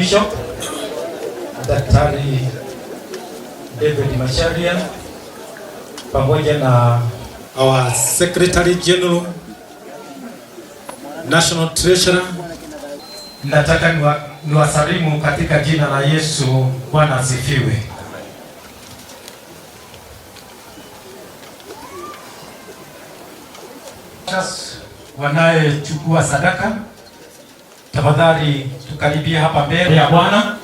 Bishop Daktari David Macharia pamoja na our Secretary General, National Treasurer. Nataka niwasalimu katika jina la Yesu. Bwana asifiwe. Wanayechukua sadaka, tafadhali tukaribie hapa mbele ya Bwana.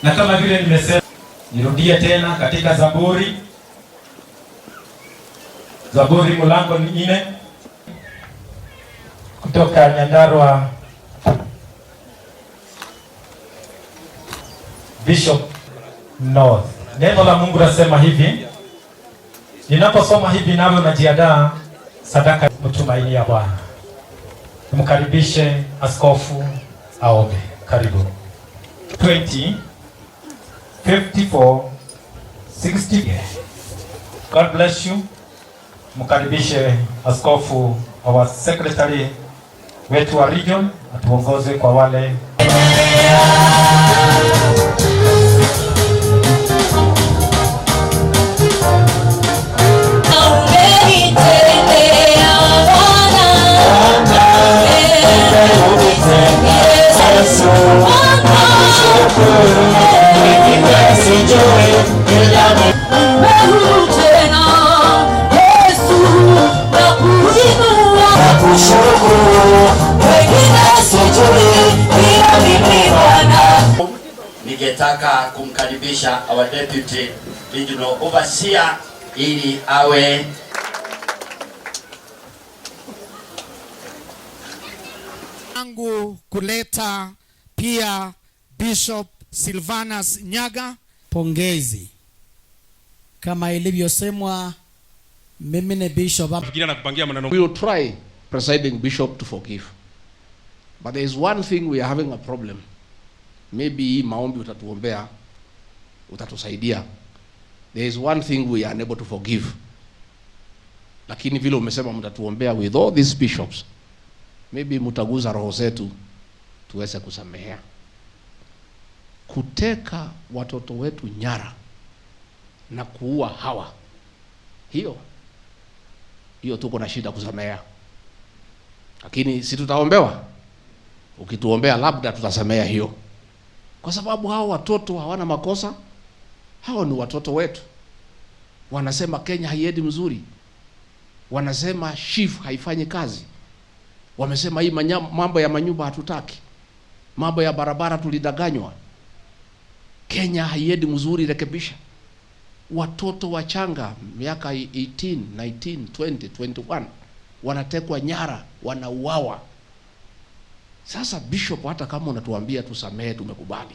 Na kama vile nimesema, nirudie tena katika Zaburi, Zaburi mlango 4 kutoka Nyandarua, Bishop North. Neno la Mungu nasema hivi, ninaposoma hivi nawe unajiandaa sadaka mtumaini ya Bwana. Nimkaribishe askofu aombe. Karibu. 20 54 60. God bless you. Mkaribishe askofu, our secretary wetu wa region, atuongoze kwa wale. Ningetaka kumkaribisha our deputy regional overseer ili awe angu kuleta pia Bishop Silvanus Nyaga. Pongezi. Kama ilivyosemwa, mimi ni bishop. Fikiria na kupangia maneno. We will try, presiding bishop, to forgive. But there is one thing we are having a problem. Maybe hii maombi utatuombea, utatusaidia. There is one thing we are unable to forgive. Lakini vile umesema mtatuombea with all these bishops, maybe mtaguza roho zetu tuweze kusamehea. Kuteka watoto wetu nyara na kuua hawa, hiyo tuko na shida kusamehea. Lakini si tutaombewa? Ukituombea labda tutasamehea hiyo. Kwa sababu hao watoto hawana makosa. Hao ni watoto wetu. Wanasema Kenya haiendi mzuri. Wanasema SHIF haifanyi kazi. Wamesema hii mambo ya manyumba hatutaki. Mambo ya barabara tulidanganywa. Kenya haiendi mzuri, rekebisha. Watoto wachanga miaka 18, 19, 20, 21 wanatekwa nyara, wanauawa. Sasa bishop, hata kama unatuambia tusamehe, tumekubali.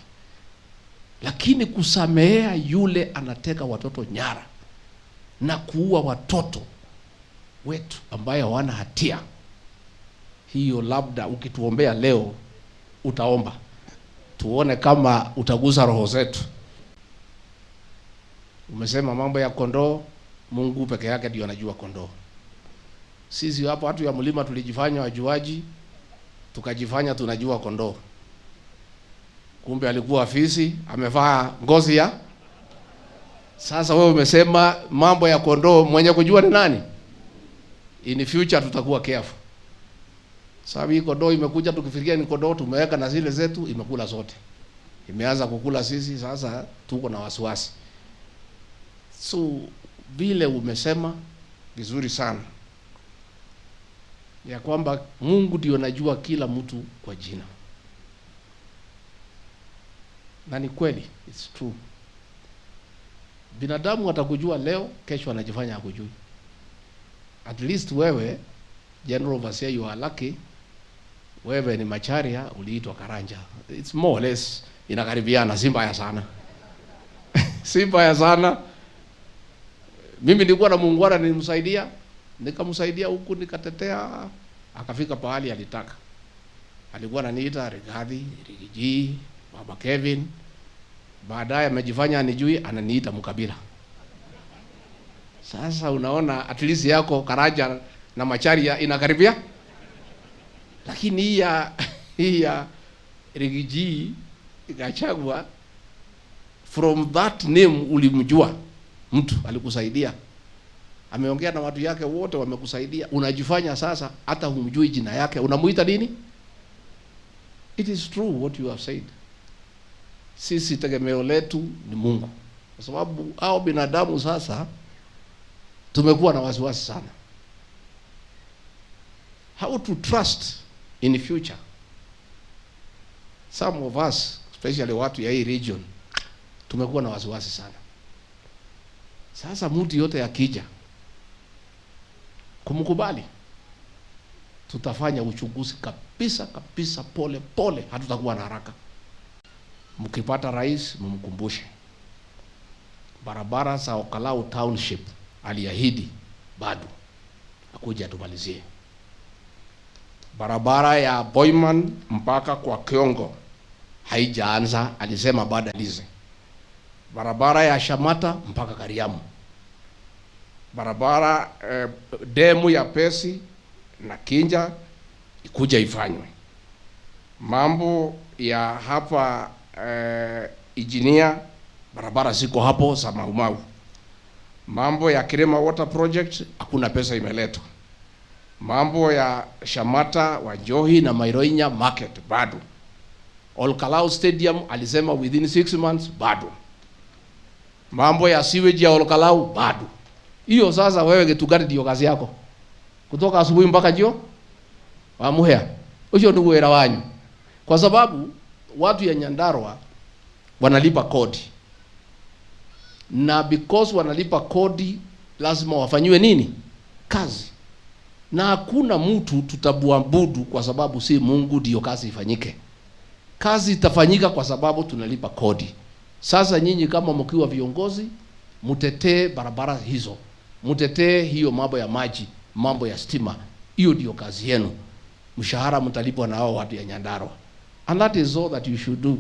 Lakini kusamehea yule anateka watoto nyara na kuua watoto wetu ambaye hawana hatia, hiyo labda ukituombea leo utaomba tuone kama utagusa roho zetu. Umesema mambo ya kondoo, Mungu peke yake ndiyo anajua kondoo. Sisi hapo watu ya mlima tulijifanya wajuaji, tukajifanya tunajua kondoo. Kumbe alikuwa fisi, amevaa ngozi ya. Sasa wewe umesema mambo ya kondoo, mwenye kujua ni nani? In future tutakuwa careful. Sababu hii kondoo imekuja tukifikiria ni kondoo, tumeweka na zile zetu, imekula zote. Imeanza kukula sisi, sasa tuko na wasiwasi. So vile umesema vizuri sana ya kwamba Mungu ndio anajua kila mtu kwa jina. Na ni kweli, it's true. Binadamu atakujua leo, kesho anajifanya hakujui. At least wewe General Overseer, you are lucky. Wewe ni Macharia, uliitwa Karanja. It's more or less inakaribiana, si mbaya sana. Si mbaya sana. Mimi nilikuwa na muungwana, nilimsaidia, nikamsaidia huku nikatetea, akafika pahali alitaka. Alikuwa ananiita Rigathi, Rigiji, Baba Kevin. Baadaye amejifanya anijui, ananiita Mkabila. Sasa unaona at least yako Karanja na Macharia inakaribia. Lakini hii ya Rigiji Gachagua, from that name ulimjua mtu alikusaidia, ameongea na watu yake wote wamekusaidia, unajifanya sasa hata humjui jina yake, unamuita nini? It is true what you have said. Sisi tegemeo letu ni Mungu, kwa sababu hao binadamu sasa tumekuwa na wasiwasi sana. How to trust in the future? Some of us, especially watu ya hii region, tumekuwa na wasiwasi sana. Sasa mtu yote akija kumkubali, tutafanya uchunguzi kabisa kabisa, pole pole, hatutakuwa na haraka. Mkipata rais mumkumbushe barabara za Olkalou Township aliahidi, bado akuja tumalizie. Barabara ya Boyman mpaka kwa Kiongo haijaanza, alisema baada alize. Barabara ya Shamata mpaka Kariamu, barabara demu ya Pesi na Kinja ikuja ifanywe. Mambo ya hapa Ijinia, barabara ziko hapo za Maumau. Mambo ya Kirema Water Project hakuna pesa imeletwa. Mambo ya Shamata, Wanjohi na Mairoinya Market bado. Olkalou Stadium alisema within 6 months bado. Mambo ya sewage ya Olkalou bado. Hiyo sasa wewe Gitugari ndio kazi yako. Kutoka asubuhi mpaka jio wamuhea. Ucio ndio wira wanyu. Kwa sababu watu ya Nyandarua wanalipa kodi. Na because wanalipa kodi lazima wafanyiwe nini? Kazi. Na hakuna mtu tutabuabudu kwa sababu si Mungu ndio kazi ifanyike. Kazi itafanyika kwa sababu tunalipa kodi. Sasa nyinyi kama mkiwa viongozi, mtetee barabara hizo. Mtetee hiyo mambo ya maji, mambo ya stima. Hiyo ndio kazi yenu. Mshahara mtalipwa na hao watu ya Nyandarua. And that is all that you should do.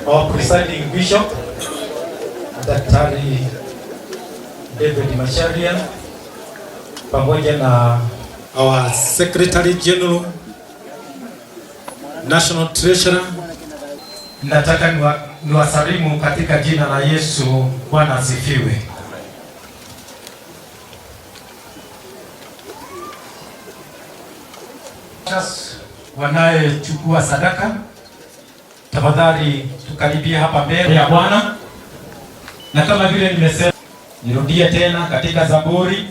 Our presiding bishop, Daktari David Macharia, pamoja na our Secretary General, National Treasurer. Nataka niwasalimu katika jina la Yesu. Bwana asifiwe. Wanayechukua sadaka, tafadhali tukaribie hapa mbele ya Bwana. Na kama vile nimesema, nirudie tena katika Zaburi,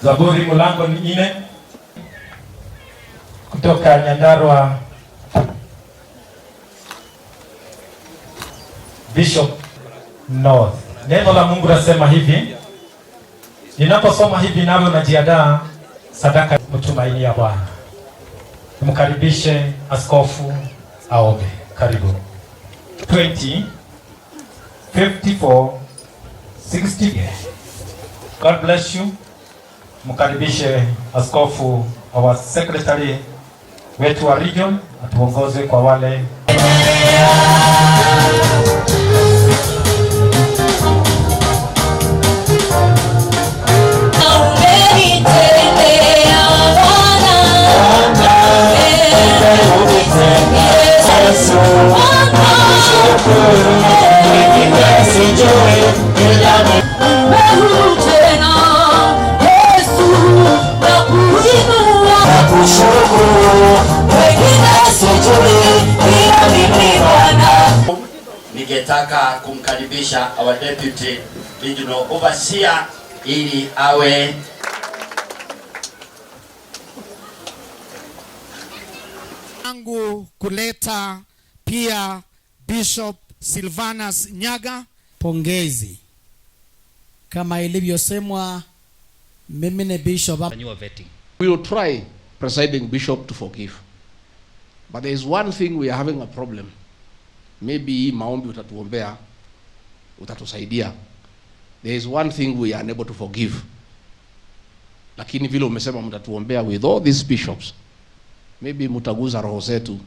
Zaburi mlango ni 4, kutoka Nyandarua Bishop North. Neno la Mungu nasema hivi, ninaposoma hivi nawe unajiandaa sadaka mtumaini ya Bwana. Mkaribishe askofu aombe. Karibu. 20 54 60. God bless you. Mkaribishe askofu, our secretary wetu wa region, atuongoze kwa wale Ningetaka kumkaribisha our deputy regional overseer ili awe angu kuleta pia Bishop Silvanus Nyaga. Pongezi. Kama ilivyosemwa, mimi ni bishop. We will try, presiding bishop, to forgive. But there is one thing we are having a problem. Maybe hii maombi utatuombea, utatusaidia. There is one thing we are unable to forgive. Lakini vile umesema mtatuombea with all these bishops, maybe mtaguza roho zetu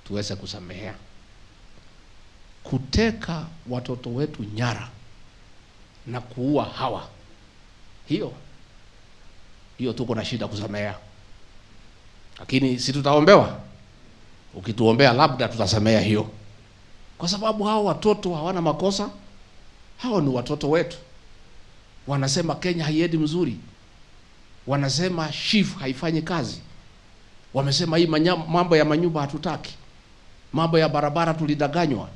tuweze kusamehea. Kuteka watoto wetu nyara na kuua hawa, hiyo hiyo tuko na shida kusamehea. Lakini si tutaombewa? Ukituombea labda tutasamea hiyo, kwa sababu hao watoto hawana makosa. Hao ni watoto wetu. Wanasema Kenya haiendi mzuri, wanasema SHIF haifanyi kazi, wamesema hii mambo ya manyumba hatutaki, mambo ya barabara tulidanganywa,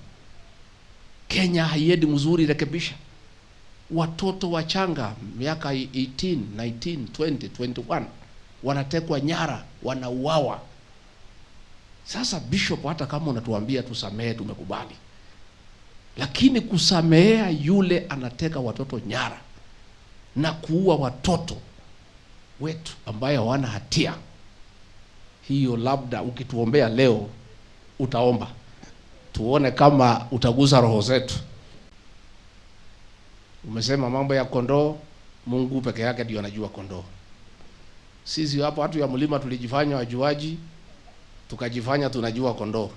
Kenya haiendi mzuri, rekebisha. Watoto wachanga miaka 18, 19, 20, 21 wanatekwa nyara, wanauawa. Sasa bishop, hata kama unatuambia tusamehe, tumekubali, lakini kusamehea yule anateka watoto nyara na kuua watoto wetu ambaye hawana hatia, hiyo labda ukituombea leo utaomba tuone kama utagusa roho zetu. Umesema mambo ya kondoo, Mungu peke yake ndio anajua kondoo. Sisi hapo watu ya mlima tulijifanya wajuaji, tukajifanya tunajua kondoo.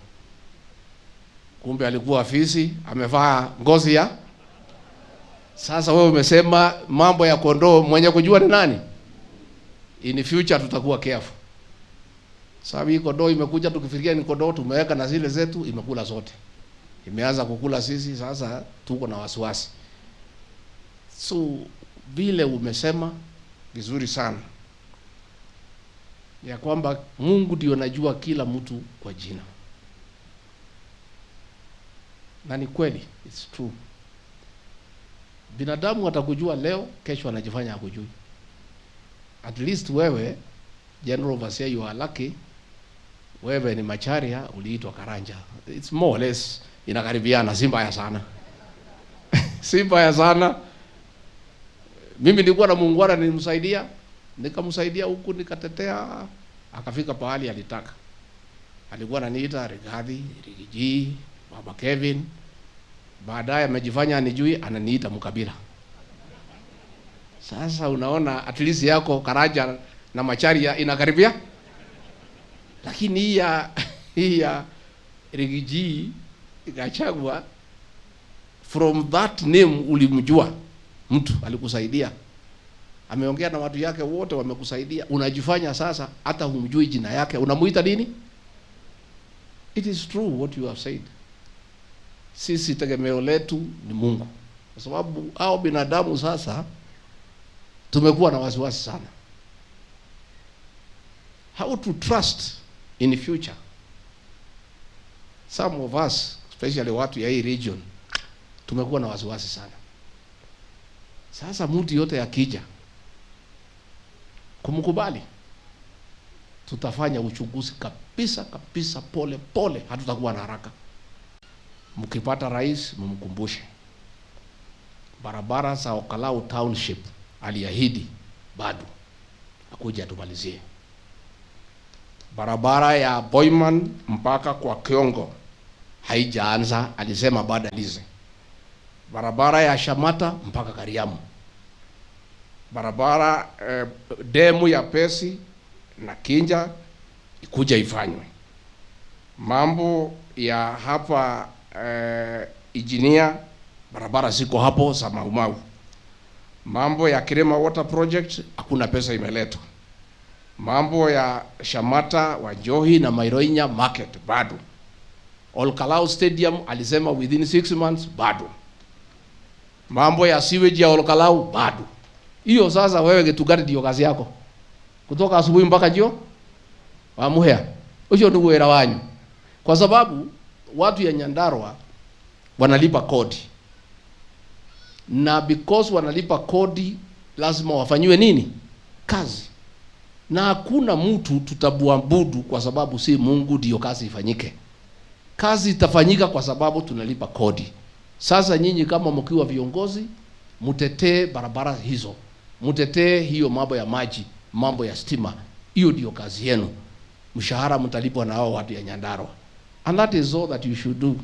Kumbe alikuwa fisi, amevaa ngozi ya. Sasa wewe umesema mambo ya kondoo, mwenye kujua ni nani? In future tutakuwa careful. Sababu hii kondoo imekuja, tukifikiria ni kondoo, tumeweka na zile zetu, imekula zote. Imeanza kukula sisi, sasa tuko na wasiwasi. So vile umesema vizuri sana ya kwamba Mungu ndio anajua kila mtu kwa jina. Na ni kweli, it's true. Binadamu atakujua leo, kesho anajifanya hakujui. At least wewe General Overseer, you are lucky. Wewe ni Macharia, uliitwa Karanja. It's more or less inakaribiana, si mbaya sana. Si mbaya sana. Mimi nilikuwa na muungwana, nilimsaidia, nikamsaidia huku nikatetea, akafika pahali alitaka. Alikuwa ananiita Rigathi, Rigiji, Baba Kevin. Baadaye amejifanya anijui, ananiita Mkabila. Sasa unaona at least yako Karanja na Macharia inakaribia. Lakini hii ya Rigiji Gachagua, from that name ulimjua mtu alikusaidia. Ameongea na watu yake wote wamekusaidia. Unajifanya sasa hata humjui jina yake, unamuita nini? It is true what you have said. Sisi tegemeo letu ni Mungu. Kwa sababu hao binadamu sasa tumekuwa na wasiwasi sana. How to trust in the future? Some of us, especially watu ya hii region, tumekuwa na wasiwasi sana. Sasa mtu yote akija kumkubali, tutafanya uchunguzi kabisa kabisa, pole pole, hatutakuwa na haraka. Mkipata rais mumkumbushe barabara za Olkalou Township aliahidi, bado akuja tumalizie. Barabara ya Boyman mpaka kwa Kiongo haijaanza, alisema baada alize. Barabara ya Shamata mpaka Kariamu. Barabara demu ya Pesi na Kinja ikuja ifanywe. Mambo ya hapa Ijinia, barabara ziko hapo za Maumau. Mambo ya Kirema Water Project hakuna pesa imeletwa. Mambo ya Shamata, Wanjohi na Mairoinya Market bado. Olkalou Stadium alisema within 6 months bado. Mambo ya sewage ya Olkalou bado. Hiyo sasa wewe Gitugari ndio kazi yako. Kutoka asubuhi mpaka jio wamuhea. Ucho ndio wera wanyu. Kwa sababu watu ya Nyandarua wanalipa kodi. Na because wanalipa kodi lazima wafanyiwe nini? Kazi. Na hakuna mtu tutabuabudu kwa sababu si Mungu ndio kazi ifanyike. Kazi itafanyika kwa sababu tunalipa kodi. Sasa nyinyi kama mkiwa viongozi, mtetee barabara hizo, mtetee hiyo mambo ya maji, mambo ya stima. Hiyo ndio kazi yenu. Mshahara mtalipwa na hao watu ya Nyandarua, and that is all that you should do.